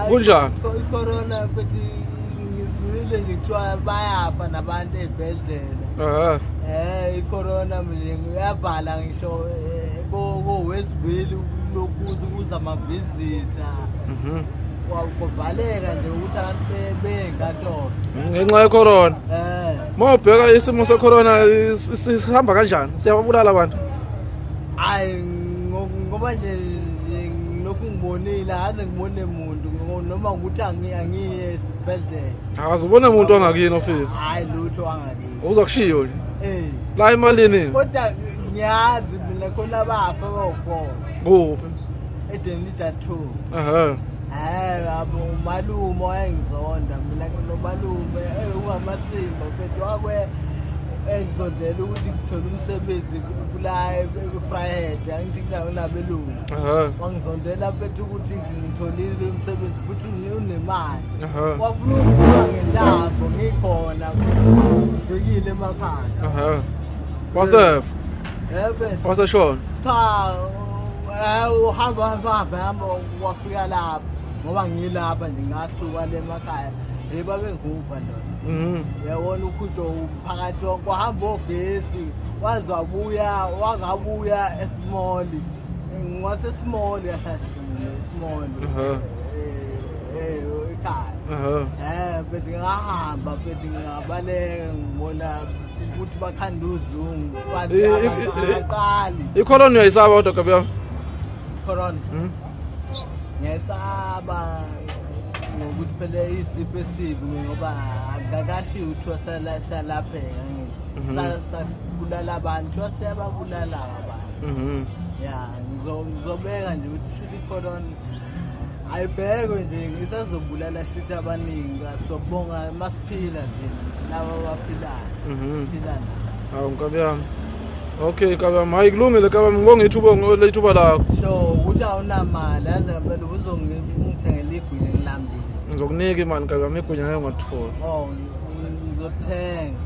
Kunjani? I-corona futhi ngizwile nje kuthiwa bayafa nabantu ey'bhedlela. Ehhe. I-corona nje uyabhala ngisho ko-Westville lokhu kuza ama-visitor. Kwavaleka nje ukuthi abantu beyinkantolo. Ngenxa ye-corona. Eh. Uma ubheka isimo se-corona sihamba kanjani? Siyababulala abantu. Hayi ngoba nje ngilokhu ngibonile akaze ngibone muntu noma ukuthi angiye esibhedlela. Akaze ubone muntu wangakini ofile. Hayi lutho wangakini. Uza kushiyo nje. Eh. La emalini? Kodwa ngiyazi mina khona abafa bawukhona. Kuphi? Edenida 2. Ehhe. Abo umalume wayengizonda mina nomalume ungamasimba mfethu wakwe engizondela ukuthi ngithole umsebenzi kula ePride angithi kunabelungu. Wangizondela mfethu ukuthi ngitholile umsebenzi futhi unemali. Wafuna ukubona ngentambo ngikhona ngibhekile emakhaya. Wasefa. Yebo. Waseshona. Cha, uhamba hamba hamba wafika lapho ngoba ngilapha nje ngasuka le emakhaya. Hey babengihupha ndoda. Uyabona ukhutho umphakathi wonke wahamba ogesi waze wabuya wangabuya esimoli. Ngwasesimoli kahle esimoli. Ekhaya. Bese ngahamba bese ngabaleka ngibona ukuthi bakhanda uzungu kanti abaqali. I-corona uyayisaba kodwa gabi yami? Corona. Ngiyayisaba ngokuthi phela isifo esibi ngoba akakashiwo kuthiwa salapheka ngithi. Sabulala abantu, kuthiwa siyababulala abantu. Ya, ngizobeka nje ukuthi shuthi i-corona ayibhekwe nje isazobulala shuthi abaningi sobonga masiphila nje laba abaphilayo. Siphila nabo. Hawu nkabi yami. Okay nkabi yami, hayi kulungile nkabi yami, ngibonga ithuba lethuba lakho. So ukuthi awunamali yazi ngempela ubuzongithengela igwinya ngilambile. Ngizokunika imali nkabi yami, igwinya ngeke ngalithola. Oh ngizothenga.